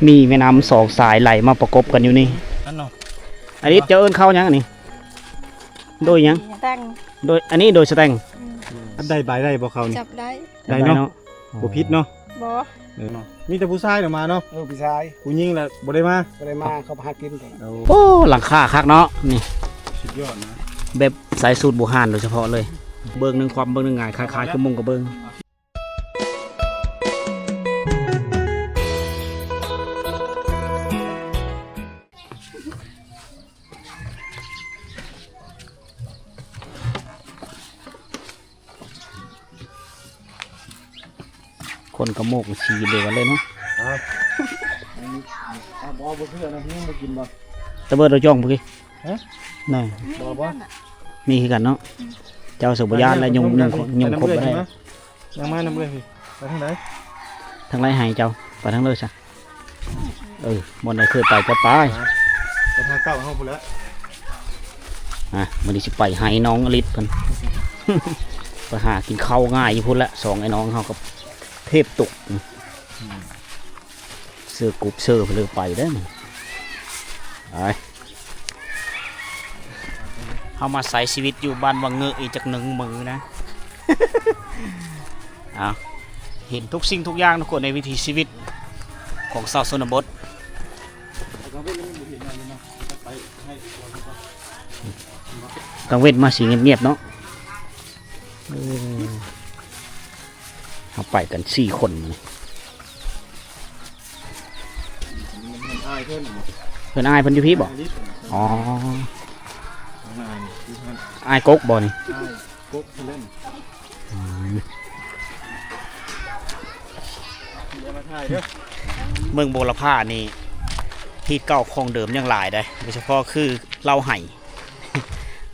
ມີແມ່ນ້ຳສອງສາຍໄຫຼມາປະກົບກັນຢູ່ນີ້. ອັນເນາະ ອາລິດ ເຈົ້າເອີ້ນເຂົ້າຫຍັງອັນນີ້? ໂດຍຫຍັງ? ສະແຕັງ. ໂດຍ ອັນນີ້ໂດຍສະແຕັງ. ອືມ ອັນໃດໃບໃດບໍ່ເຂົ້ານີ້? ຈັບໄດ້. ໄດ້ເນາະ ໄດ້ເນາະ ບໍ່ຜິດເນາະ. ບໍ່ ເອີ ມີແຕ່ຜູ້ຊາຍນະມາເນາະ. ເອີ ຜູ້ຊາຍ ຜູ້ຍິງລະບໍ່ໄດ້ມາ. ບໍ່ໄດ້ມາ ເຂົາຫາກິນ. ໂອ້ ຫຼັງຄາຄັກເນາະນີ້. ສຸດຍອດນະ ແບບໃສ່ສູດບູຮານໂດຍສະເພາະເລີຍ. ເບິ່ງໜຶ່ງຄວາມ ເບິ່ງໜຶ່ງຫງາຍ ຄ້າຍໆຄືມຸງກະເບື້ອງ. ຄົນກະໂມກສີດຽວກັນເລີຍເນາະ. ເອົາ ເອົາບໍ່ ບໍ່ຄືອັນນັ້ນ ຍັງບໍ່ກິນບໍ່? ຕະເບີດເອົາຈ້ອງພຸ້ນ. ຮະ? ນັ້ນ ບໍ່ ບໍ່ ມີຄືກັນເນາະ. ເຈົ້າສະບໍ່ຢ້ານແລ້ວ ຍຸງ ຍຸງ ຍຸງຄົບບໍ່ໄດ້. ຍ່າງມານຳເອື້ອຍພີ້. ໄປທາງໃດ? ທາງໄລ່ໄຫ້ເຈົ້າ ໄປທາງເລີຍຊະ. ເອີ ບ່ອນໃດເຄີຍໄປກະໄປ ໄປທາງເກົ່າເຮົາພຸ້ນແຫຼະ. ອ່ະ ມື້ນີ້ຊິໄປໄຮ່ນ້ອງອະລິດເພິ່ນ ໄປຫາກິນເຂົ້າງ່າຍຢູ່ພຸ້ນແຫຼະ. ສອງໄອ້ນ້ອງເຮົາກັບເທບຕຸກ ອືມ ເສື້ອກຸບເສື້ອເລີຍໄປເດີ້. ໄປ ເຮົາມາໃຊ້ຊີວິດຢູ່ບ້ານວັງເງີອີກຈັກໜຶ່ງມື້ນະ. ເອົາ ເຫັນທຸກສິ່ງທຸກຢ່າງທຸກຄົນໃນວິຖີຊີວິດຂອງຊາວຊົນນະບົດ. ກາງເວັນມາຊິງຽບໆເນາະ. ເອີ ເຮົາໄປກັນສີ່ຄົນມື້ນີ້. ເພິ່ນ ອ້າຍເພິ່ນ ເພິ່ນ ອ້າຍເພິ່ນຢູ່ພີ້ບໍ່? ອໍ ອ້າຍກົກບໍ່ນີ້? ກົກເພິ່ນ ອືມ ເມືອງບົວລະພານີ້ ຮີດເກົ່າຂອງເດີມຍັງຫຼາຍເດ້ ໂດຍສະເພາະຄືເຫຼົ້າໄຮ່.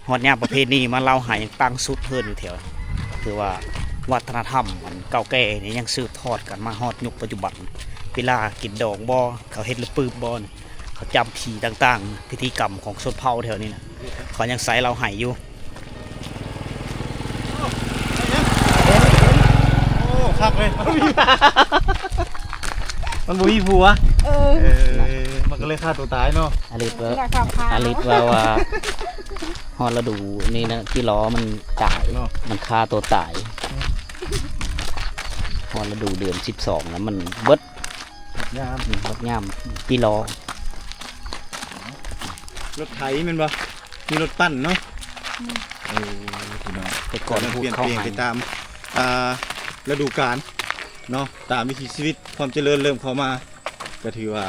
ຮອດຍາມປະເພນີມາເລົ່າໃຫ້ຕັ້ງຊຸດເຮືອນຢູ່ແຖວ ຖືວ່າວັດທະນະທຳອັນເກົ່າແກ່ນີ້ຍັງສືບທອດກັນມາຮອດຍຸກປັດຈຸບັນ. ເວລາກິນດອງບໍ່ ເຂົາເຮັດລະປຶບບໍ່ ເຂົາຈຳຜີຕ່າງໆ ພິທີກຳຂອງຊົນເຜົ່າແຖວນີ້ນະ ເຂົາຍັງໃຊ້ເລົ່າໄຫ້ຢູ່. ໂອ້ ຄັກເລີຍ ມັນບໍ່ມີຜົວ. ເອີ ເອີ ມັນກະເລີຍຂ້າຕົວຕາຍເນາະ. ອາລິດວ່າ ອາລິດວ່າ ວ່າ ຮອດລະດູນີ້ນະ ກິໂລມັນຕາຍເນາະ ມັນຂ້າຕົວຕາຍ. ຮອດລະດູເດືອນສິບສອງແລ້ວມັນເບິດ ເບິດຍາມ ເບິດຍາມກິໂລ. ລົດໄຖແມ່ນບໍ່? ມີລົດປັ່ນເນາະ. ອືມ ເອີ ພີ່ນ້ອງ ແຕ່ກ່ອນ ການປ່ຽນແປງໄປຕາມ ອ່າ ລະດູການເນາະ ຕາມວິຖີຊີວິດ ຄວາມຈະເລີນເລີ່ມເຂົ້າມາ ກະຖືວ່າ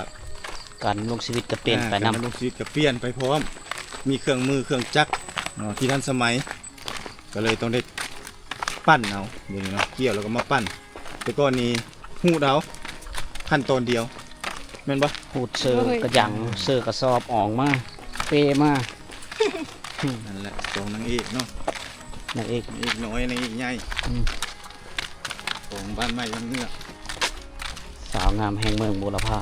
ການດຳລົງຊີວິດກະປ່ຽນໄປນຳ ການດຳລົງຊີວິດກະປ່ຽນໄປພ້ອມ ມີເຄື່ອງມືເຄື່ອງຈັກເນາະ ທີ່ທັນສະໄໝ ກະເລີຍຕ້ອງໄດ້ ປັ່ນເອົາ ດຽວນີ້ເນາະ ກ່ຽວແລ້ວກໍມາປັ່ນ. ແຕ່ກ່ອນນີ້ຮູດເອົາ ຂັ້ນຕອນດຽວ ແມ່ນບໍ່? ຮູດເສີກະຫຍັງ ເສີກະສອບອອກມາ ເປມາ. ນັ້ນແຫຼະ ສອງນາງເອກເນາະ ນາງເອກ ນາງເອກນ້ອຍ ນາງເອກໃຫຍ່ ອືມ ຂອງບ້ານໃໝ່ວັງເງືອ ສາວງາມແຫ່ງເມືອງບົວລະພາ.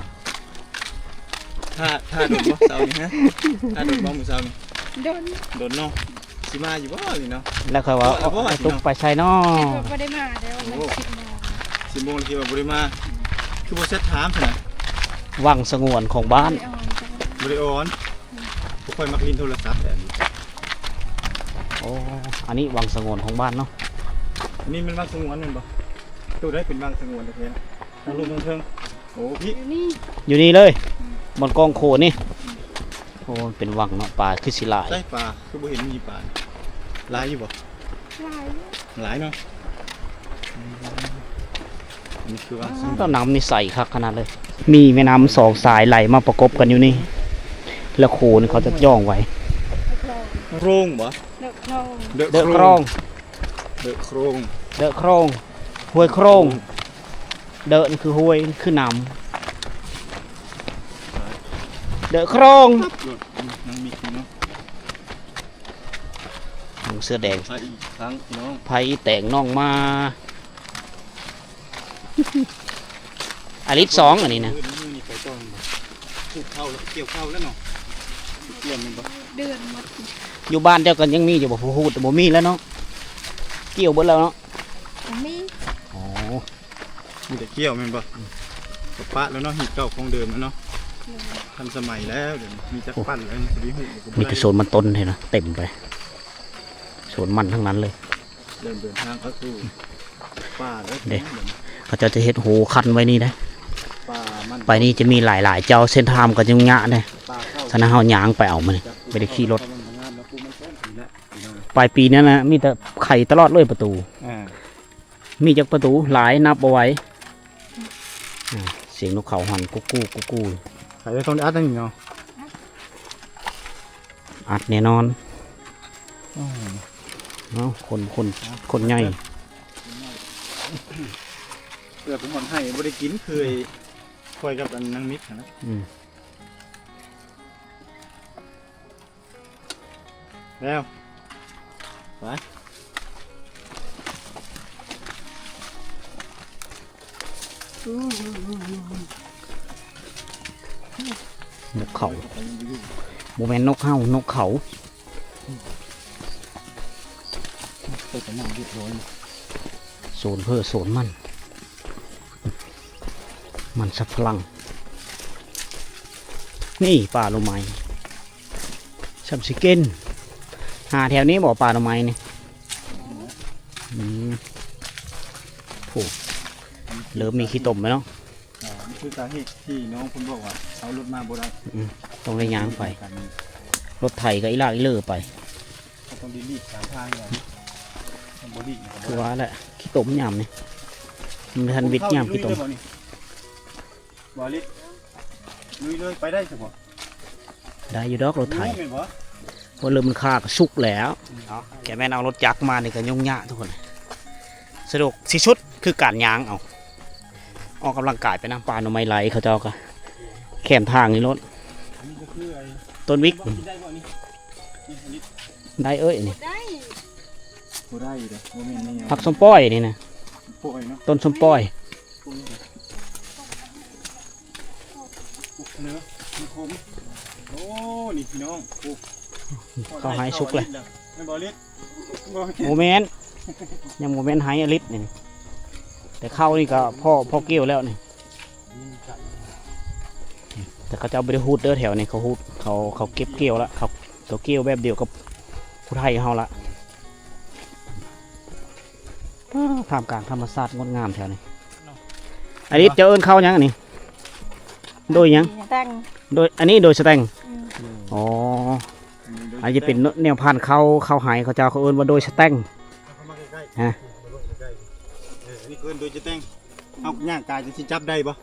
ຖ້າ ຖ້າດົນບໍ່ເຊົ້ານີ້ ຮະ? ຖ້າດົນບໍ່ມື້ເຊົ້ານີ້? ດົນ ດົນເນາະ. ຊິມາຢູ່ບໍ່ນີ້ເນາະ? ແລ້ວຂ້ອຍວ່າ ອໍ ຕຸກໄປໃສນໍ? ຄິດວ່າບໍ່ໄດ້ມາແລ້ວ ມັນສິບໂມງ ສິບໂມງແລ້ວຄິດວ່າບໍ່ໄດ້ມາ ຄືບໍ່ແຊັດຖາມຊັ້ນນະ? ວັງສະຫງວນຂອງບ້ານ ບໍ່ໄດ້ອ່ອນ ບໍ່ໄດ້ອ່ອນ ບໍ່ຄ່ອຍມັກຫຼິ້ນໂທລະສັບແບບນີ້. ໂອ້ ອັນນີ້ວັງສະຫງວນຂອງບ້ານເນາະ. ອັນນີ້ແມ່ນວັງສະຫງວນແມ່ນບໍ່? ໂຕໃດເປັນວັງສະຫງວນແທ້ໆ ທາງລຸ່ມທາງເທິງ. ໂອ້ ຢູ່ນີ້ ຢູ່ນີ້ເລີຍ ບ່ອນກອງໂຂນນີ້. ໂອ້ ເປັນວັງເນາະ ປາຄືຊິຫຼາຍ. ໃສປາ ຄືບໍ່ເຫັນມີປາ ຫຼາຍຢູ່ບໍ່? ຫຼາຍຢູ່ ຫຼາຍເນາະ. ນີ້ຄືວ່າ ອ້າວ ນ້ຳນີ້ໃສຄັກຂະໜາດເລີຍ ມີແມ່ນ້ຳສອງສາຍໄຫຼມາປະກົບກັນຢູ່ນີ້ ແລ້ວໂຂນເຂົາຈະຈ່ອງໄວ້. ໂຄງບໍ່? ເດີະໂຄງ ເດີະໂຄງ ເດີະໂຄງ ເດີະໂຄງ ຫ້ວຍໂຄງ. ເດີະນີ້ຄືຫ້ວຍ ຄືນ້ຳ ເດີະໂຄງ. ນັ່ງມີເນາະ ນຸ່ງເສື້ອແດງ ໄປອີກຄັ້ງພີ່ນ້ອງ ໄປອີແຕງນ້ອງມາ. ອາລິດສອງອັນນີ້ນະ ມື້ນີ້ໄປຕໍ່ແມ່ນບໍ່? ປູກເຂົ້າແລ້ວ ກ່ຽວເຂົ້າແລ້ວເນາະ ກ່ຽວແມ່ນບໍ່? ເດືອນໝົດ ຢູ່ບ້ານເຈົ້າກໍຍັງມີຢູ່ບໍ່? ຜູ້ຮູດບໍ່ມີແລ້ວເນາະ ກ່ຽວເບິດແລ້ວເນາະ ບໍ່ມີ. ອໍ ມີແຕ່ກ່ຽວແມ່ນບໍ່? ອືມ ປະແລ້ວເນາະ ຮີດເກົ່າຂອງເດີມແລ້ວເນາະ ທັນສະໄໝແລ້ວ ດຽວນີ້ມີຈັກປັ້ນແລ້ວ ຊິໄປຮູ້ກໍບໍ່ໄດ້ ມີແຕ່ສວນມັນຕົ້ນເຫັນນະ ເຕັມໄປ ສວນມັນທັງນັ້ນເລີຍ ເລີ່ມເດີນທາງເຂົ້າສູ່ປ່າແລ້ວ ເດ້ ເຂົາເຈົ້າຈະເຮັດໂຮຄັນໄວ້ນີ້ເດ້ ປ່າມັນ ໄປນີ້ຈະມີຫຼາຍໆເຈົ້າ ເສັ້ນທາງກໍຫຍຸ້ງຍາກເດ້ ປ່າເກົ່າ ສະນັ້ນເຮົາຍ່າງໄປເອົາມື້ນີ້ ບໍ່ໄດ້ຂີ່ລົດ ປາຍປີນັ້ນນະ ມີແຕ່ໄຂຕະຫຼອດເລີຍປະຕູ ອ່າ ມີຈັກປະຕູ ຫຼາຍນັບບໍ່ໄຫວ ອ່າ ສຽງນົກເຂົາຮ້ອງກຸກກູ ກຸກກູ ໃຜໄດ້ຕ້ອງໄດ້ອັດອັນນີ້ເນາະ ອັດແນ່ນອນ ອືມ ເອົາ ຄົນ ຄົນ ຄົນໃຫຍ່ ເກືອບໄປຮອດໄຮ່ ບໍ່ໄດ້ກິນຄືຂ້ອຍກັບອັນນາງມິກຫັ້ນນະ ອືມ ແລ້ວ ໄປ ນົກເຂົາ ບໍ່ແມ່ນນົກເຮົາ ນົກເຂົາ ເປີດປະມານຮຽບຮ້ອຍ ໂຊນເພີ້ໂຊນມັນ ມັນສັບພະລັງ ນີ້ປ່າໂລໄມ ຊ່ຳຊິເກັນ ຫາແຖວນີ້ບໍ່ ປ່າໜໍ່ໄມ້ນີ້ ອືມ ໂອ້ ເລີ່ມມີຂີ້ຕົມແລ້ວເນາະ ອ່າ ນີ້ຄືສາເຫດທີ່ນ້ອງເພິ່ນບອກວ່າເອົາລົດມາບໍ່ໄດ້ ອືມ ຕ້ອງໄດ້ຍ່າງໄປ ລົດໄຖກໍອີຫຼາກອີເລີໄປ ຕ້ອງໄດ້ຫຼີກຕາມທາງ ບໍ່ຫຼີກກໍບໍ່ ຄືວ່າແຫຼະ ຂີ້ຕົມຍາມນີ້ ມັນບໍ່ທັນວິດຍາມຂີ້ຕົມ ບໍ່ລິດ ລຸຍເລີຍ ໄປໄດ້ຊະບໍ່ ໄດ້ຢູ່ດອກລົດໄຖ ຮູ້ແມ່ນບໍ່ ເພາະເລີ່ມມັນຄາກະສຸກແລ້ວ ອືມ ເນາະ ແກແມ່ນເອົາລົດຈັກມານີ້ກະຫຍຸ້ງຍາກທຸກຄົນ ສະດວກທີ່ສຸດຄືການຍ່າງເອົາ ອອກກຳລັງກາຍໄປນຳ ປ່າໜໍ່ໄມ້ໄຫຼ ເຂົາເຈົ້າກະແຄມທາງນີ້ໂລດ ອັນນີ້ກໍຄືໄອ້ ຕົ້ນວິກ ກິນໄດ້ບໍ່ນີ້ ນີ້ ໄດ້ເອີຍນີ້ ໄດ້ ບໍ່ໄດ້ເດ້ ບໍ່ແມ່ນແນວ ຜັກສົ້ມປ້ອຍນີ້ນະ ປ້ອຍເນາະ ຕົ້ນສົ້ມປ້ອຍ ໂອ້ ນີ້ພີ່ນ້ອງ ໂອ້ ເຂົ້າໄຮ່ສຸກແລ້ວ ແມ່ນບໍ່ລິດ ບໍ່ແມ່ນ ຍັງບໍ່ແມ່ນໄຮ່ອະລິດນີ້ ແຕ່ເຂົ້ານີ້ກໍພໍ ພໍກ່ຽວແລ້ວນີ້ ແຕ່ເຂົາເຈົ້າບໍ່ໄດ້ຮູດເດີ ແຖວນີ້ເຂົາຮູດ ເຂົາ ເຂົາເກັບກ່ຽວລະ ເຂົາ ເຂົາກ່ຽວແບບດຽວກັບຜູ້ໄທເຮົາລະ ອ້າ ທ່າມກາງທຳມະຊາດງົດງາມແຖວນີ້ ອາລິດ ເຈົ້າເອີ້ນເຂົ້າຫຍັງອັນນີ້ ໂດຍຫຍັງ ສະແຕັງ ໂດຍ ອັນນີ້ໂດຍສະແຕັງ ອືມ ອໍ ອັນນີ້ຈະເປັນແນວພັນເຂົ້າ ເຂົ້າໄຮ່ ເຂົາເຈົ້າເຂົາເອີ້ນວ່າໂດຍສະແຕັງ ຮະ ເອີ ອັນນີ້ເອີ້ນໂດຍສະແຕັງ ເຮົາຍ່າງກາຍຈັ່ງຊີ້ຈັບໄດ້ບໍ່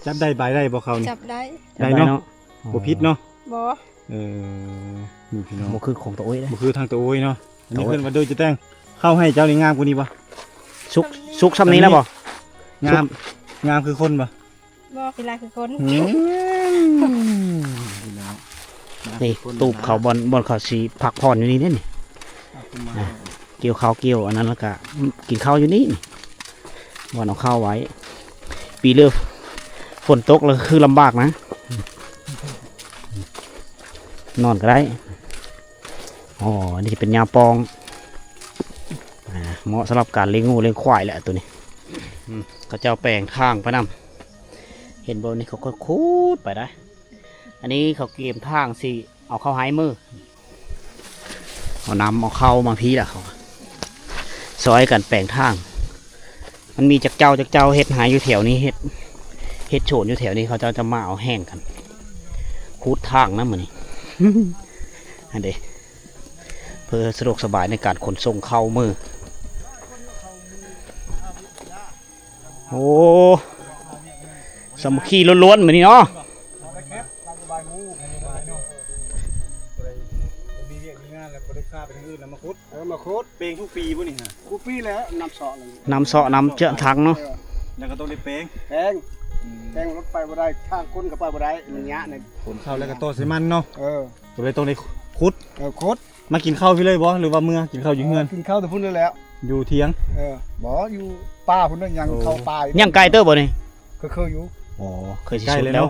ຈັບໄດ້ ບາຍໄດ້ບໍ່ເຂົ້ານີ້ ຈັບໄດ້ ໄດ້ເນາະ ຈັບໄດ້ເນາະ ບໍ່ຜິດເນາະ ບໍ່ ເອີ ນີ້ພີ່ນ້ອງ ບໍ່ຄືຂອງຕາໂອ້ຍເດ້ ບໍ່ຄືທາງຕາໂອ້ຍເນາະ ອັນນີ້ເອີ້ນວ່າໂດຍຈະແຕ່ງ ເຂົ້າໄຮ່ເຈົ້ານີ້ງາມກວ່ານີ້ບໍ່? ສຸກ ສຸກຊ່ຳນີ້ແລ້ວບໍ່? ງາມ ງາມຄືຄົນບໍ່? ບໍ່ ຂີ້ລ້າຍຄືຄົນ ອືມ ພີ່ນ້ອງ ນີ້ ຕູບເຂົາ ບ່ອນ ບ່ອນເຂົາຊິພັກຜ່ອນຢູ່ນີ້ເດ້ນີ້ ເອົາຂຶ້ນມາ ອ່າ ກ່ຽວເຂົ້າກ່ຽວອັນນັ້ນ ແລ້ວກະກິນເຂົ້າຢູ່ນີ້ ບ່ອນເອົາເຂົ້າໄວ້ ປີເລີຝົນຕົກແລ້ວຄືລຳບາກນະ ນອນກໍໄດ້ ອໍ ອັນນີ້ຈະເປັນຫຍ້າປ່ອງ ອ່າ ເໝາະສຳລັບການລ້ຽງງົວລ້ຽງຄວາຍແຫຼະໂຕນີ້ ອືມ ເຂົາເຈົ້າແປງທາງໄປນຳ ເຫັນບໍ່ ນີ້ເຂົາກໍຂຸດໄປໄດ໋ ອັນນີ້ເຂົາກຽມທາງຊິ ເອົາເຂົ້າໄຮ່ມື້ ເອົານ້ຳເອົາເຂົ້າມາພີ້ລະ ເຂົາຊ່ອຍກັນແປງທາງ ມັນມີຈັກເຈົ້າຈັກເຈົ້າເຮັດໄຮ່ຢູ່ແຖວນີ້ ເຮັດ ເຮັດສວນຢູ່ແຖວນີ້ ເຂົາເຈົ້າຈະມາເອົາແຮງກັນ ຂຸດທາງນຳມື້ນີ້ ຫັ້ນເດ້ ເພື່ອສະດວກສະບາຍໃນການຂົນສົ່ງເຂົ້າມື້ ໂອ້ ສາມັກຄີລ້ວນໆ ມື້ນີ້ເນາະ ເອີ ມາຂຸດ ເປັງທຸກປີບໍ່ນີ້ຮະ? ຄູ່ປີແລ້ວ ນ້ຳເຊາະ ນ້ຳເຊາະ ນ້ຳເຈາະຖັງເນາະ ເອີ ແລ້ວກໍຕ້ອງໄດ້ແປງ ແປງ ອືມ ແປງລົດໄປບໍ່ໄດ້ ທາງຄົນກໍໄປບໍ່ໄດ້ ມັນຍາກໃນ ຂົນເຂົ້າແລ້ວກໍຕໍ່ໃສ່ມັນເນາະ ເອີ ກໍເລີຍຕ້ອງໄດ້ຂຸດ ເອີ ຂຸດ ມາກິນເຂົ້າພີ້ເລີຍບໍ່ ຫຼືວ່າເມືອກິນເຂົ້າຢູ່ເຮືອນ? ກິນເຂົ້າແຕ່ພຸ້ນເລີຍແຫຼະ ຢູ່ຖຽງ ເອີ ບໍ່ ຢູ່ປ່າພຸ້ນນະ ຍ່າງເຂົ້າປ່າ ຍ່າງໄກເຕີບບໍ່ນີ້? ກໍເຄີຍຢູ່ ອໍ ເຄີຍຊິສຸດແລ້ວ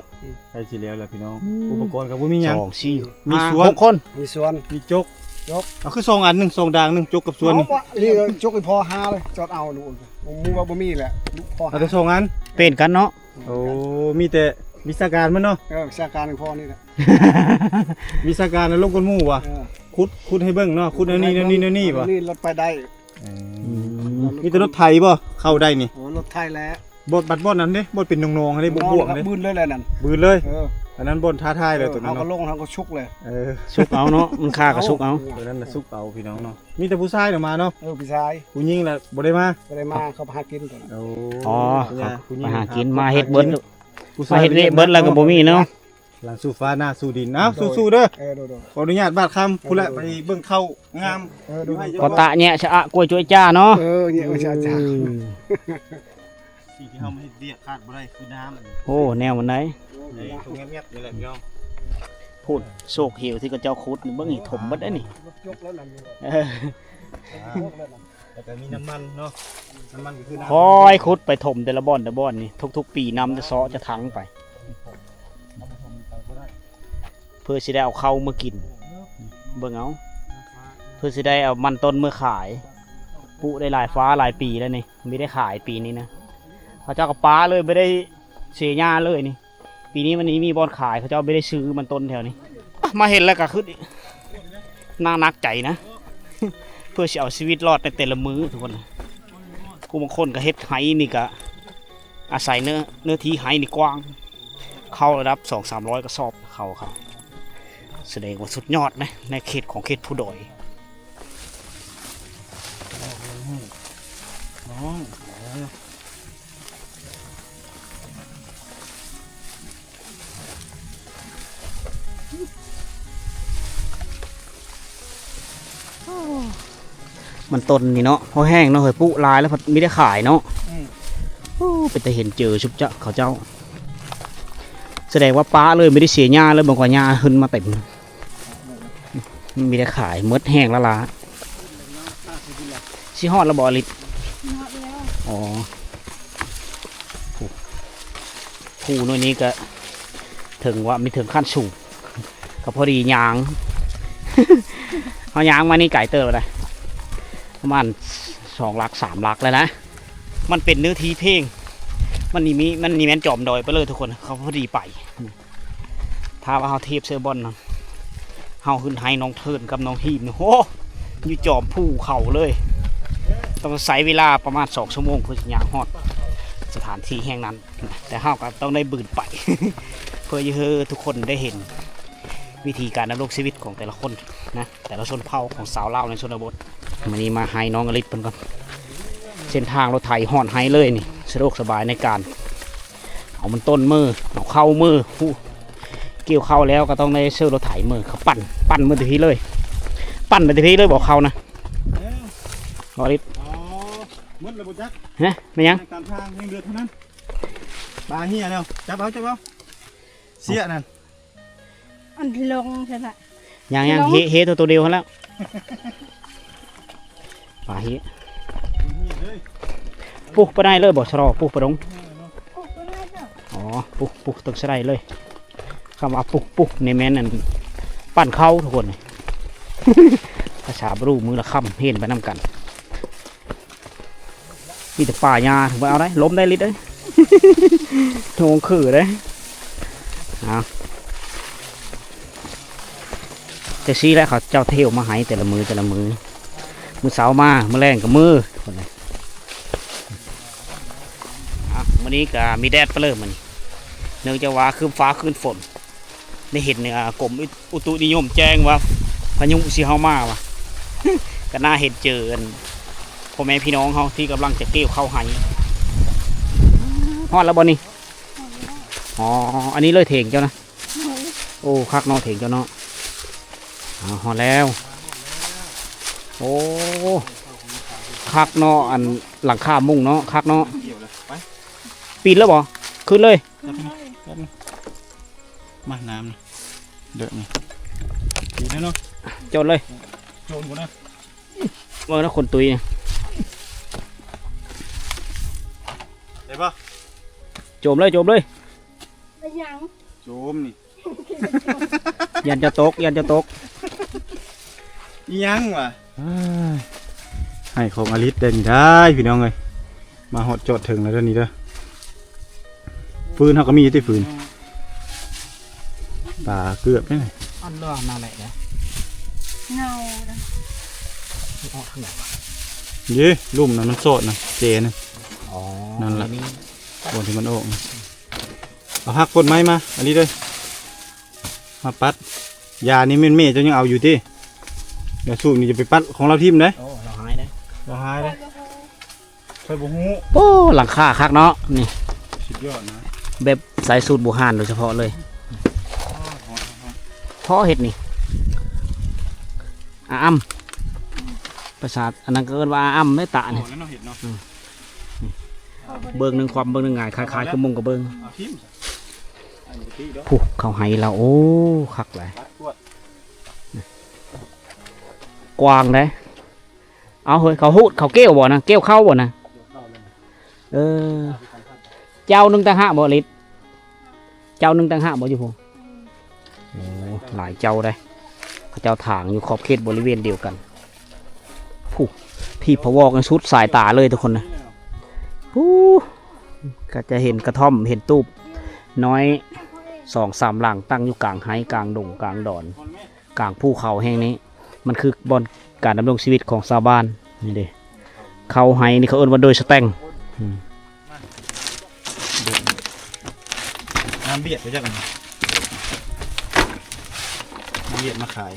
ໃກ້ຊິແລ້ວແລ້ວພີ່ນ້ອງ ອືມ ອຸປະກອນກໍບໍ່ມີຫຍັງ ສອງ ສີ່ ມີຫ້າ ຫົກຄົນ ມີສວນ ມີຈົກ ຈົກ ເອົາຄືສອງອັນ ໜຶ່ງ ສອງດາງ ໜຶ່ງ ຈົກກັບສວນນີ້ ເອົາ ນີ້ຈົກໃຫ້ພໍ່ຫາເລີຍ ຈອດເອົາ ໝູ່ວ່າບໍ່ມີແຫຼະ ພໍ່ຫາ ເອົາແຕ່ສອງອັນ ເປັນກັນເນາະ ໂອ້ ມີແຕ່ວິຊາການມັນເນາະ. ເອີ ວິຊາການຂອງພໍ່ນີ້ແຫຼະ. ວິຊາການລະລົງກ່ອນໝູ່ຫວາ? ເອີ ຂຸດ ຂຸດໃຫ້ເບິ່ງເນາະ, ຂຸດແນວນີ້ ແນວນີ້ ແນວນີ້ຫວາ? ນີ້ລົດໄປໄດ້. ເອີ ອືມ ມີແຕ່ລົດໄຖບໍ່ເຂົ້າໄດ້ນີ້? ໂອ້ ລົດໄຖແຫຼະ. ບ່ອນ ບັດບ່ອນນັ້ນເດ້ ບ່ອນເປັນໜອງໆຫັ້ນເດ້ ບົວກໆຫັ້ນເດ້ ບືນເລີຍແຫຼະນັ້ນ ບືນເລີຍ. ເອີ ອັນນັ້ນບ່ອນທ້າທາຍເລີຍ. ເອີ ໂຕນັ້ນເນາະ ເຮົາກໍລົງ ເຮົາກໍສຸກເລີຍ. ເອີ ສຸກເອົາເນາະ ມັນຄາກໍສຸກເອົາ. ໂຕນັ້ນນະສຸກເອົາ ພີ່ນ້ອງເນາະ. ມີແຕ່ຜູ້ຊາຍນະມາເນາະ. ເອີ ຜູ້ຊາຍ. ຜູ້ຍິງລະບໍ່ໄດ້ມາ? ບໍ່ໄດ້ມາ ເຂົາໄປຫາກິນ. ໂອ້ ອໍ ເຂົາ ເຂົາໄປຫາກິນ ມາເຮັດເບິດ ມາເຮັດວຽກເບິດແລ້ວກໍບໍ່ມີເນາະ. ຫຼັງສູ່ຟ້າໜ້າສູ່ດິນ. ເອົາ ໂດຍ ສູ້ໆເດີ. ເອີ ໂດຍໆ ຂໍອະນຸຍາດບາດຄຳ. ເອີ ພຸ້ນແຫຼະ ໂດຍໆ ໄປເບິ່ງເຂົ້າງາມ. ເອີ ໂດຍໆ ກໍຕະແຍະຊະອະກວຍຈ້ວຍຈ້າເນາະ. ເອີ ແຍະຊະອະຈານ. ອືມ ສິ່ງທີ່ເຮົາມາເຮັດວຽກຂາດບໍ່ໄດ້ຄືນ້ຳ. ໂອ້ ແນວມັນໃດ. ນີ້ ຕົງແງບໆນີ້ແຫຼະ ພີ່ນ້ອງ. ພຸ້ນ ໂຊກເຫວທີ່ເຂົາເຈົ້າຂຸດນີ້ ເບິ່ງນີ້ ຖົມເບິດເດ້ນີ້. ເອີ ແລ້ວກໍມີນ້ຳມັນເນາະ ນ້ຳມັນກໍຄືນ້ຳ. ຄ່ອຍຂຸດໄປຖົມແຕ່ລະບ່ອນແຕ່ລະບ່ອນນີ້ ທຸກໆປີນ້ຳຈະເຊາະຈະຖັງໄປ ເພື່ອຊິໄດ້ເອົາເຂົ້າມາກິນ. ເບິ່ງເອົາ ເພື່ອຊິໄດ້ເອົາມັນຕົ້ນມາຂາຍ. ປູກໄດ້ຫຼາຍຟ້າຫຼາຍປີແລ້ວນີ້ ມີໄດ້ຂາຍປີນີ້ນະ. ເຂົາເຈົ້າກໍປະເລີຍ ບໍ່ໄດ້ເສຍຫຍ້າເລີຍນີ້. ປີນີ້ມັນມີ ມີບ່ອນຂາຍ ເຂົາເຈົ້າບໍ່ໄດ້ຊື້ມັນຕົ້ນແຖວນີ້. ມາເຫັນແລ້ວກໍຄືໜ້າໜັກໃຈນະ ເພື່ອຊິເອົາຊີວິດລອດໃນແຕ່ລະມື້ທຸກຄົນ. ຜູ້ບາງຄົນກໍເຮັດໄຮ່ນີ້ກໍອາໄສເນື້ອ ເນື້ອທີ່ໄຮ່ນີ້ກວ້າງ ເຂົ້າລະດັບສອງສາມຮ້ອຍກະສອບ ເຂົ້າ ເຂົ້າ ສະແດງວ່າສຸດຍອດນະ ໃນເຂດຂອງເຂດພູດອຍ. ນ້ອງ ມັນຕົ້ນນີ້ເນາະ ພໍແຫ້ງເນາະເຮີຍ ປູກຫຼາຍແລ້ວພັດມີແຕ່ຂາຍເນາະ. ອືມ ໂອ້ ເປັນຕາເຫັນເຈີຊຸບຈະເຂົາເຈົ້າ ສະແດງວ່າປະເລີຍ ບໍ່ໄດ້ເສຍຫຍ້າເລີຍ. ເບິ່ງວ່າຫຍ້າຂຶ້ນມາເຕັມ ມີແຕ່ຂາຍ ໝົດແຫ້ງລ້າໆ. ຊິຮອດແລ້ວບໍ່ອາລິດ? ຮອດແລ້ວ. ອໍ ພູ ພູໜ່ວຍນີ້ກໍເຖິງວ່າມີເຖິງຂັ້ນສູງ ກໍພໍດີຍ່າງ ເຮົາຍ່າງມານີ້ໄກເຕີບແລ້ວນະ ປະມານສອງຫຼັກສາມຫຼັກແລ້ວນະ. ມັນເປັນເນື້ອທີ່ເພງ ມັນນີ້ມີ ມັນນີ້ແມ່ນຈອມດອຍໄປເລີຍທຸກຄົນ ເຂົາພໍດີໄປ. ຖ້າວ່າເຮົາທຽບໃສ່ບ່ອນເຮົາຂຶ້ນໄຮ່ນ້ອງເທີນກັບນ້ອງຮີມນີ້ ໂຫ ຢູ່ຈອມພູເຂົາເລີຍ. ຕ້ອງໃຊ້ເວລາປະມານສອງຊົ່ວໂມງເພື່ອຊິຍ່າງຮອດສະຖານທີ່ແຫ່ງນັ້ນ ແຕ່ເຮົາກໍຕ້ອງໄດ້ບືນໄປ ເພື່ອໃຫ້ທຸກຄົນໄດ້ເຫັນວິທີການດຳລົງຊີວິດຂອງແຕ່ລະຄົນນະ ແຕ່ລະຊົນເຜົ່າຂອງຊາວລາວໃນຊົນນະບົດ. ມື້ນີ້ມາໄຮ່ນ້ອງອາລິດເພິ່ນກ່ອນ ເສັ້ນທາງລົດໄຖຮອດໄຮ່ເລີຍນີ້ ສະດວກສະບາຍໃນການ ເອົາມັນຕົ້ນເມີ ເອົາເຂົ້າເມີ ຜູ້ກ່ຽວເຂົ້າແລ້ວກໍຕ້ອງໄດ້ເຊີລົດໄຖເມີ ເຂົາປັ່ນ ປັ່ນເມືອແຕ່ພີ້ເລີຍ ປັ່ນໄປແຕ່ພີ້ເລີຍບໍ່ເຂົ້ານະ. ເອີ ບໍ່ລິດ ອໍ ໝົດແລ້ວບໍ່ຈັກ ຮະ ແມ່ນຫຍັງ ໃນການທາງຍັງເດືອດເທົ່ານັ້ນ. ປາເຫຍແລ້ວ ຈັບເອົາ ຈັບເອົາ ເສຍນັ້ນ. ອັນລົງຊັ້ນນະ ຍັງໆ ເຫ ເຫໂຕ ໂຕດຽວຫັ້ນແລ້ວ. ປາເຫຍ ປຸກປາໄດ້ເລີຍບໍ່ ຊະລໍ ປຸກປາດົງ. ອໍ ປຸກ ປຸກ ຕ້ອງສະໄລເລີຍ. ຄຳວ່າປຸກ ປຸກ ນີ້ແມ່ນອັນ ປັ້ນເຂົ້າທຸກຄົນ ພາສາບຣູ ມື້ລະຄຳ ຮຽນໄປນຳກັນ. ມີແຕ່ປ່າຫຍ້າ ບໍ່ເອົາໄດ້ ລົມໄດ້ລິດເອີຍ ໂຮງຄືເດ້. ເອົາ ຈັ່ງຊີ້ແຫຼະ ເຂົາເຈົ້າທຽວມາໃຫ້ແຕ່ລະມື້ ແຕ່ລະມື້ ມື້ເຊົ້າມາ ມື້ແລງກໍມື້. ອ່ະ ມື້ນີ້ກໍມີແດດປະເລີມມື້ນີ້ ເນື່ອງຈາກວ່າຄຶ້ມຟ້າຄຶ້ມຝົນ ໄດ້ເຫັນ ອ່າ ກົມອຸຕຸນິຍົມແຈ້ງວ່າພາຍຸຊິເຂົ້າມາວ່າ ກໍໜ້າເຫັນເຈີ ອັນ ພໍ່ແມ່ພີ່ນ້ອງເຮົາທີ່ກຳລັງຈະກ່ຽວເຂົ້າໄຮ່. ຮອດແລ້ວບໍ່ນີ້? ຮອດແລ້ວ. ອໍ ອັນນີ້ເລີຍເຖງເຈົ້ານະ? ໂດຍ. ໂອ້ ຄັກເນາະ ເຖງເຈົ້າເນາະ. ອາ ຮອດແລ້ວ. ໂອ້ ຄັກເນາະ ອັນ ຫຼັງຄາມຸງເນາະ ຄັກເນາະ. ປີນແລ້ວບໍ່? ຂຶ້ນເລີຍ. ມານ້ຳນີ້ ເດີນີ້ ດີແລ້ວເນາະ ໂຈນເລີຍ ໂຈນບໍ່ນະ ເບິ່ງນະ ຄົນຕຸ້ຍນີ້ ໄດ້ບໍ່? ໂຈມເລີຍ ໂຈມເລີຍ ເປັນຫຍັງ? ໂຈມນີ້ ຢ້ານຈະຕົກ ຢ້ານຈະຕົກ ອີ່ຫຍັງວະ? ອ້າຍ ໄຮ່ຂອງອາລິດເດ້ນີ້ ໄດ້ພີ່ນ້ອງເອີຍ ມາຮອດຈອດເຖິງແລ້ວເດີນີ້ເດີ. ຟືນເຮົາກໍມີຢູ່ຕິ ຟືນ ປາເກືອບນີ້ ອັນລອງມາແຫຼະເດ້ ເງົາເດ້ ອອກທາງໃດວະ? ເດ້ ລຸ່ມນັ້ນມັນຊອດນະ ແຈນະ ອໍ ນັ້ນລະ ອັນນີ້ ບ່ອນທີ່ມັນອອກນະ ເອົາຮັກຕົ້ນໄມ້ມາ ອັນນີ້ເດີ້ ມາປັດ ຢານີ້ແມ່ນແມ່ເຈົ້າຍັງເອົາຢູ່ຕິ? ຢາສູບນີ້ຢ່າໄປປັດຂອງລາວຖິ້ມເດ້ ໂອ້ ລາວຫາຍເດ້ ລາວຫາຍເດ້. ຂ້ອຍບໍ່ຮູ້ ໂອ້ ຫຼັງຄາຄັກເນາະ ນີ້ ສຸດຍອດນະ ແບບໃສ່ສູດບູຮານໂດຍສະເພາະເລີຍ ພໍເຮັດນີ້ ອາອຳ ພາສາອັນນັ້ນກໍເອີ້ນວ່າອາອຳເດ້ຕານີ້ ພໍແລ້ວເນາະ ເຮັດເນາະ ອືມ ນີ້ ເບິ່ງໜຶ່ງຄວາມ ເບິ່ງໜຶ່ງຫງາຍ ຄ້າຍໆຄືມຸງກະເບື້ອງ ເອົາຖິ້ມ ອັນນີ້ຕິເນາະ ຜູ້ ເຂົ້າໄຮ່ລາວ ໂອ້ ຄັກຫຼາຍ ກວ້າງເດ້. ເອົາເຮີ້ຍ ເຂົາຮູດ ເຂົາເກວບໍ່ນະ ເກວເຂົ້າບໍ່ນະ? ເອີ ເຈົ້າໜຶ່ງຕ່າງຫາກບໍ່ລິດ? ເຈົ້າໜຶ່ງຕ່າງຫາກບໍ່ຢູ່ພຸ້ນ? ໂອ້ ຫຼາຍເຈົ້າເດ້ ເຂົາເຈົ້າຖາງຢູ່ຂອບເຂດບໍລິເວນດຽວກັນ ຜູ້ ທີ່ພະວອກສຸດສາຍຕາເລີຍທຸກຄົນນະ ຜູ້ ກໍຈະເຫັນກະທ່ອມ ເຫັນຕູບນ້ອຍສອງສາມຫຼັງ ຕັ້ງຢູ່ກາງໄຮ່ ກາງດົງ ກາງດອນ ກາງພູເຂົາແຫ່ງນີ້ ມັນຄືບ່ອນການດຳລົງຊີວິດຂອງຊາວບ້ານນີ້ເດ້ ເຂົ້າໄຮ່ນີ້ເຂົາເອີ້ນວ່າໂດຍສະແຕັງ ອືມ ນ້ຳບຽດໄປຈັກອັນ ນ້ຳບຽດມາຂາຍ.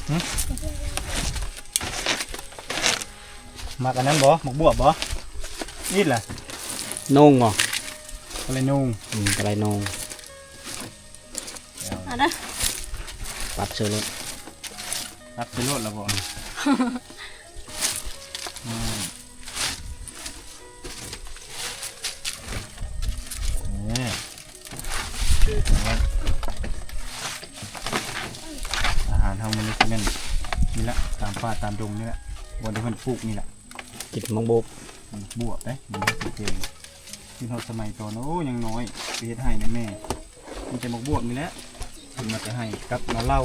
ຫຶ? ມັກອັນນັ້ນບໍ່? ໝາກບວບບໍ່? ອີດລະ ໂໜ່ງບໍ່? ກະໄລໂໜ່ງ ອືມ ກະໄລໂໜ່ງ ເອົານະ ປັບເຊີໂລດ ປັບເຊີໂລດລະບໍ່? ອືມ ນີ້ ອາຫານເຮົາມື້ນີ້ຊິແມ່ນນີ້ລະ ຕາມປ່າຕາມດົງນີ້ລະ ບ່ອນທີ່ເພິ່ນປູກນີ້ລະ ກິນໝາກບວບ ໝາກບວບເດ້ ມັນເປັນ ຄິດຮອດສະໄໝຕອນ ໂອ້ ຍັງນ້ອຍ ໄປເຮັດໄຮ່ນຳແມ່ ມີແຕ່ໝາກບວບນີ້ແຫຼະ ເພິ່ນມາແຕ່ໄຮ່ກັບໜໍ່ເຫຼົ່າ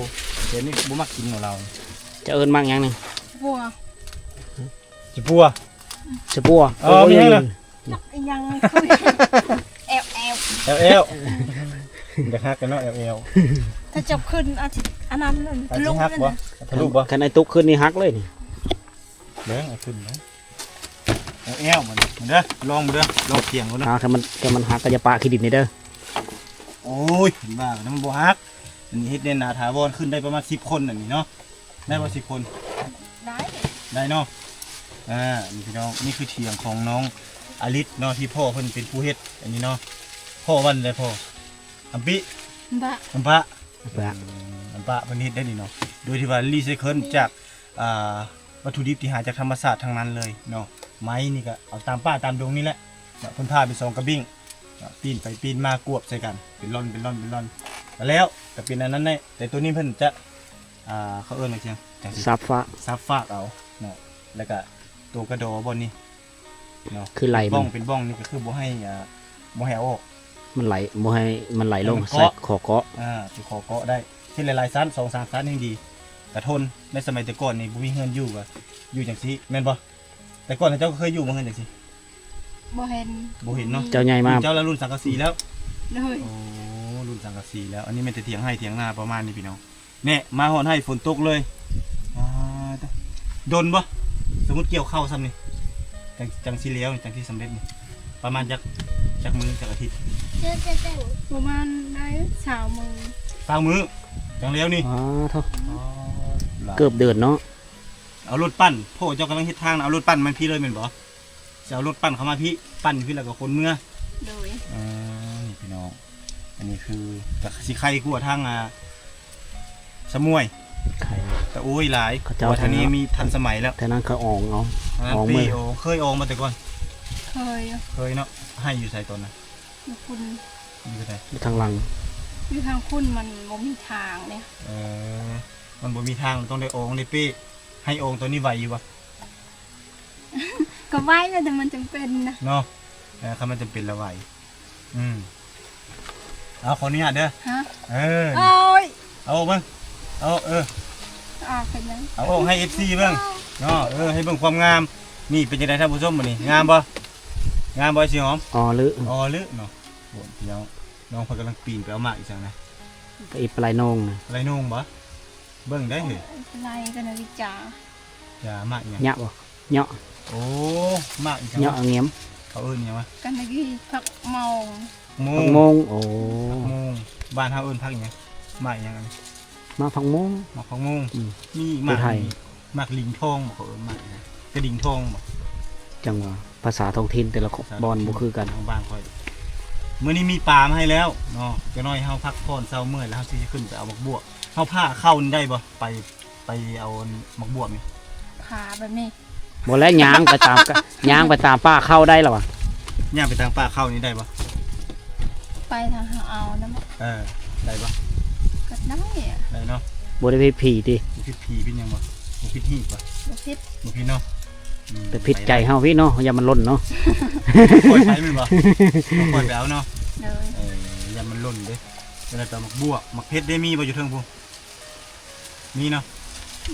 ແຕ່ນີ້ບໍ່ມັກກິນໜໍ່ເຫຼົ່າ ເຈົ້າເອີ້ນໝາກຫຍັງນີ້? ບົວ ຊິປົວ ຊິປົວ ເອີ ໂອ້ຍ ມີຫຍັງນະ? ຈັກອີຫຍັງ ແອວໆ ແອວໆ ຢາກຮັກກັນເນາະ ແອວໆ ຖ້າຈັບຂຶ້ນອາດຊິອັນນັ້ນ ອາດຊິຫັກບໍ່? ທະລຸບໍ່? ຄັນໄອ້ຕຸກຂຶ້ນນີ້ຫັກເລີຍນີ້ ເບິ່ງ ເອົາຂຶ້ນເບິ່ງ ແອວໆ ບັດນີ້ ເດີ ລອງເບິ່ງເດີ ລອງທຽງເບິ່ງເດີ ຖ້າມັນ ຖ້າມັນຫັກກໍຢ່າປະຂີ້ດິນນີ້ເດີ ໂອ້ຍ ເພິ່ນວ່ານະ ມັນບໍ່ຫັກ ອັນນີ້ເຮັດແໜ້ນໜາຖາວອນ ຂຶ້ນໄດ້ປະມານສິບຄົນ ອັນນີ້ເນາະ ໄດ້ບໍ່ສິບຄົນ? ໄດ້ ໄດ້ເນາະ ອ່າ ນີ້ພີ່ນ້ອງ ນີ້ຄືຖຽງຂອງນ້ອງອາລິດເນາະ ທີ່ພໍ່ເພິ່ນເປັນຜູ້ເຮັດ ອັນນີ້ເນາະ ພໍ່ວ່າແນວໃດພໍ່? ອຳປິ ອຳປະ ອຳປະ ອຳປະ ອືມ ອຳປະເພິ່ນເຮັດໄດ້ນີ້ເນາະ ໂດຍທີ່ວ່າຣີໄຊເຄິນຈາກ ອ່າ ວັດຖຸດິບທີ່ຫາຈາກທຳມະຊາດທັງນັ້ນເລີຍເນາະ ໄມ້ນີ້ກໍເອົາຕາມປ່າຕາມດົງນີ້ແຫຼະ ເນາະ ເພິ່ນຜ່າເປັນສອງກະບິ້ງ ເນາະ ປີ້ນໄປປີ້ນມາກວບໃສ່ກັນ ເປັນລ່ອນ ເປັນລ່ອນ ເປັນລ່ອນ ກໍແລ້ວ ກໍເປັນອັນນັ້ນແຫຼະ ແຕ່ໂຕນີ້ເພິ່ນຈະ ອ່າ ເຂົາເອີ້ນວ່າຫຍັງ ຈັ່ງຊິ ສາບຟາກ ສາບຟາກເອົາເນາະ ແລ້ວກໍໂຕກະດໍບ່ອນນີ້ເນາະ ຄືໄຫຼ ເປັນບ້ອງ ມັນ ເປັນບ້ອງນີ້ກໍຄືບໍ່ໃຫ້ ອ່າ ບໍ່ໃຫ້ເອົາອອກ ມັນໄຫຼ ບໍ່ໃຫ້ມັນໄຫຼລົງ ໃສ່ຂໍເກາະ ອ່າ ເປັນຂໍເກາະໄດ້ ເຮັດຫຼາຍໆຊັ້ນ ສອງສາມຊັ້ນແຮ່ງດີ ກະທົນ ໃນສະໄໝແຕ່ກ່ອນນີ້ບໍ່ມີເຮືອນຢູ່ ກໍຢູ່ຈັ່ງຊີ້ ແມ່ນບໍ່? ແຕ່ກ່ອນເຈົ້າກໍເຄີຍຢູ່ບໍ່ເຮືອນຈັ່ງຊີ້? ບໍ່ເຫັນ ບໍ່ເຫັນເນາະ ເຈົ້າໃຫຍ່ມາ ເຈົ້າລະລຸ້ນສັງກະສີແລ້ວ ໂດຍ ໂອ້ ລຸ້ນສັງກະສີແລ້ວ ອັນນີ້ແມ່ນແຕ່ຖຽງໄຮ່ຖຽງນາປະມານນີ້ພີ່ນ້ອງ ແນ່ ມາຮອດໄຮ່ຝົນຕົກເລີຍ ອ່າ ດົນບໍ່? ສົມມຸດກ່ຽວເຂົ້າຊ່ຳນີ້ ຈັ່ງ ຈັ່ງຊິແລ້ວ ຈັ່ງຊິສຳເລັດນີ້ ປະມານຈັກ ຈັກມື້ ຈັກອາທິດ? ປະມານໄດ້ຊາວມື້ ຊາວມື້ ຈັ່ງແລ້ວນີ້ ອໍ ໂທ້ ອໍ ເກືອບເດືອນເນາະ ເອົາລົດປັ່ນ ພໍ່ເຈົ້າກຳລັງເຮັດທາງນະ ເອົາລົດປັ່ນມາພີ້ເລີຍແມ່ນບໍ່? ຊິເອົາລົດປັ່ນເຂົ້າມາພີ້ ປັ່ນຢູ່ພີ້ແລ້ວກໍຂົນເມືອ ໂດຍ ເອີ ນີ້ພີ່ນ້ອງ ອັນນີ້ຄື ກໍຊິໄຄກວ່າທາງ ອ່າ ສະໝວຍ ໄຄ ແຕ່ໂອ້ຍຫຼາຍ ເຂົາເຈົ້າ ກວ່າທາງນີ້ມີທັນສະໄໝແລ້ວ ແຖວນັ້ນເຂົາອອງເອົາ ອັນນັ້ນ ອອງເລີຍ ເຄີຍອອງມາແຕ່ກ່ອນ ເຄີຍ ເຄີຍເນາະ ໄຮ່ຢູ່ໃສຕອນນັ້ນ? ຢູ່ພຸ້ນ ຢູ່ໃສ? ຢູ່ທາງຫຼັງ ຢູ່ທາງພຸ້ນມັນບໍ່ມີທາງເດ້ ເອີ ມັນບໍ່ມີທາງ ຕ້ອງໄດ້ອອງໄດ້ເປ້ ໄຮ່ອອງຕອນນີ້ໄຫວຢູ່ບໍ່? ກໍໄຫວແລ້ວ ແຕ່ມັນຈຳເປັນນະ ເນາະ ເອີ ຄັນມັນຈຳເປັນລະໄຫວ ອືມ ເອົາ ຂໍອະນຸຍາດເດີ ຮະ ເອີ ໂອ້ຍ ເອົາເບິ່ງ ເອົາ ເອີ ອາກເປັນຫຍັງ? ເອົາອອກໃຫ້ເອັຟຊີເບິ່ງເນາະ. ເອີ ໃຫ້ເບິ່ງຄວາມງາມ. ນີ້ເປັນຈັ່ງໃດທ່ານຜູ້ຊົມ ບາດນີ້ງາມບໍ່? ງາມບໍ່ ອ້າຍສີຫອມ? ອໍ ລຶ ອໍ ລຶເນາະ. ໂອ້ຍ ພີ່ນ້ອງ ນ້ອງເພິ່ນກຳລັງປີນໄປເອົາໝາກອີ່ຫຍັງນະ? ໄປອີກປາໄລໂໜງນະ. ປາໄລໂໜງບໍ່? ເບິ່ງໄດ້ເຮີ້ຍ. ປາໄລກັນນະວິຈາ. ຈາ ໝາກຫຍັງ? ຍະບໍ່? ເຍາະ. ໂອ້ ໝາກອີ່ຫຍັງ? ເຍາະ ອາງຽມ. ເຂົາເອີ້ນຫຍັງວະ? ກັນນະກິ ຜັກເມົາ. ໂມງ ຜັກໂມງ. ໂອ້ ຜັກໂມງ. ບ້ານເຮົາເອີ້ນຜັກຫຍັງ? ໝາກຫຍັງອັນນີ້? ໝາກຜັກໂມງ. ໝາກຜັກໂມງ. ອືມ ມີໝາກ ໝາກລິງທອງບໍ່? ເຂົາເອີ້ນໝາກຫຍັງ? ກະດິງທອງບໍ່? ຈັ່ງຫວະ ພາສາທ້ອງຖິ່ນແຕ່ລະບ່ອນບໍ່ຄືກັນ. ທາງບ້ານຂ້ອຍ. ມື້ນີ້ມີປາມາໃຫ້ແລ້ວເນາະ. ຈັກໜ້ອຍເຮົາພັກຜ່ອນເຊົາເມື່ອຍ ແລ້ວເຮົາຊິຂຶ້ນໄປເອົາໝາກບວບ. ເຮົາພາເຂົ້ານີ້ໄດ້ບໍ່? ໄປ ໄປເອົາໝາກບວບນີ້. ພາແບບນີ້. ບໍ່ແລ້ວ ຍ່າງໄປຕາມກະ ຍ່າງໄປຕາມປ່າເຂົ້າໄດ້ລະຫວາ? ຍ່າງໄປຕາມປ່າເຂົ້ານີ້ໄດ້ບໍ່? ໄປທາງເຮົາເອົານຳ. ເອີ ໄດ້ບໍ່? ກໍໄດ້ອະ. ໄດ້ເນາະ. ບໍ່ໄດ້ຜິດຜີຕິ? ຜິດຜີຜິດຫຍັງບໍ່? ບໍ່ຜິດຮີດບໍ່? ບໍ່ຜິດ. ບໍ່ຜິດເນາະ. ອືມ ແຕ່ຜິດໃຈເຮົາພີ້ເນາະ ຢ້ານມັນຫຼົ່ນເນາະ. ຄ່ອຍໄປແມ່ນບໍ່? ຄ່ອຍໄປເອົາເນາະ. ໂດຍ. ເອີ ຢ້ານມັນຫຼົ່ນເດ້. ຈັ່ງໃດຕໍ່ ໝາກບວບ ໝາກເຜັດເດ້ ມີບໍ່ຢູ່ເທິງພຸ້ນ? ມີເນາະ.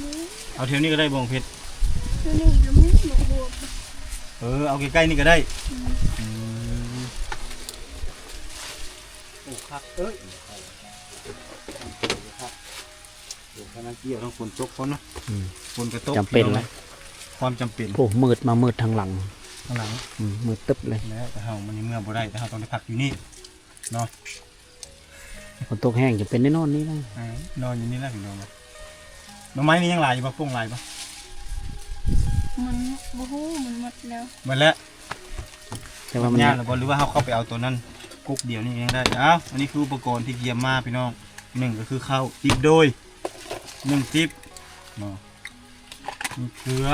ມີ. ເອົາແຖວນີ້ກໍໄດ້ບໍ່ ໝາກເຜັດ? ແຖວນີ້ກໍມີໝາກບວບ. ເອີ ເອົາໃກ້ໆນີ້ກໍໄດ້. ອືມ ອືມ ໂອ້ ຄັກເອີຍ ຄັກ. ໂອ້ ຂະໜາດກ່ຽວທັງຝົນຕົກພ້ອມເນາະ. ອືມ ຝົນກໍຕົກ ຈຳເປັນແຫຼະ. ຄວາມຈຳເປັນ. ໂອ້ ມືດມາ ມືດທາງຫຼັງ. ທາງຫຼັງ. ອືມ ມືດຕຶບເລີຍ. ແລ້ວແຕ່ເຮົາມື້ນີ້ເມືອບໍ່ໄດ້ ແຕ່ເຮົາຕ້ອງໄດ້ພັກຢູ່ນີ້ເນາະ. ຝົນຕົກແຮງຈະເປັນໄດ້ນອນນີ້ແຫຼະ. ເອີ ນອນຢູ່ນີ້ແຫຼະພີ່ນ້ອງ. ໜໍ່ໄມ້ນີ້ຍັງຫຼາຍຢູ່ບໍ່? ປົ່ງຫຼາຍບໍ່? ມັນບໍ່ຮູ້ ມັນໝົດແລ້ວ. ໝົດແລ້ວ. ແຕ່ວ່າມັນຍາກແລ້ວບໍ່ ຫຼືວ່າເຮົາເຂົ້າໄປເອົາຕົວນັ້ນ ກົກດຽວນີ້ຍັງໄດ້. ອ້າວ ອັນນີ້ຄືອຸປະກອນທີ່ກຽມມາພີ່ນ້ອງ. ໜຶ່ງກໍຄືເຂົ້າ ຕິບໂດຍ ໜຶ່ງຕິບເນາະ. ມີເກືອ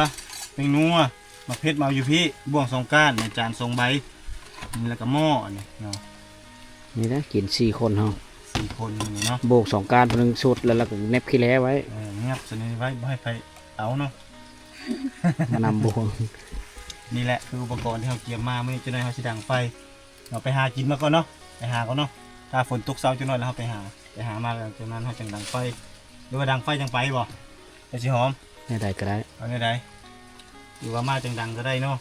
ແປ້ງນົວ ໝາກເຜັດ ມາເອົາຢູ່ພີ້ ບ່ວງສອງກ້ານ ໃນຈານສອງໃບ ແລ້ວກໍໝໍ້ອັນນີ້ເນາະ. ນີ້ນະ ກິນສີ່ຄົນເຮົາ ສີ່ຄົນນີ້ເນາະ. ໂບກສອງກ້ານ ຜູ້ໜຶ່ງຊຸດ ແລ້ວ ແລ້ວກໍແໜັບຂີ້ແລ້ໄວ້. ເອີ ແໜັບຊະນີ້ໄວ້ ບໍ່ໃຫ້ໃຜເອົາເນາະ ມານຳບ່ວງ. ນີ້ແຫຼະຄືອຸປະກອນທີ່ເຮົາກຽມມາມື້ນີ້. ຈັກໜ້ອຍເຮົາຊິດັງໄຟເນາະ. ໄປຫາກິນມາກ່ອນເນາະ ໄປຫາກ່ອນເນາະ. ຖ້າຝົນຕົກເຊົາຈັກໜ້ອຍແລ້ວເຮົາໄປຫາ ໄປຫາມາ ແລ້ວຈາກນັ້ນເຮົາຈັ່ງດັງໄຟ. ຫຼືວ່າດັງໄຟຈັ່ງໄປບໍ່? ໄປຊິຫອມ ແນວໃດກໍໄດ້. ເອົາແນວໃດ? ຫຼືວ່າມາຈັ່ງດັງກໍໄດ້ເນາະ.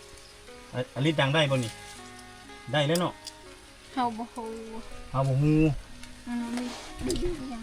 ອາ ອາລິດດັງໄດ້ບໍ່ນີ້? ໄດ້ແລ້ວເນາະ. ເຮົາບໍ່ຮູ້ ເຮົາບໍ່ຮູ້. ອືມ ນີ້ ນີ້ຫຍັງ?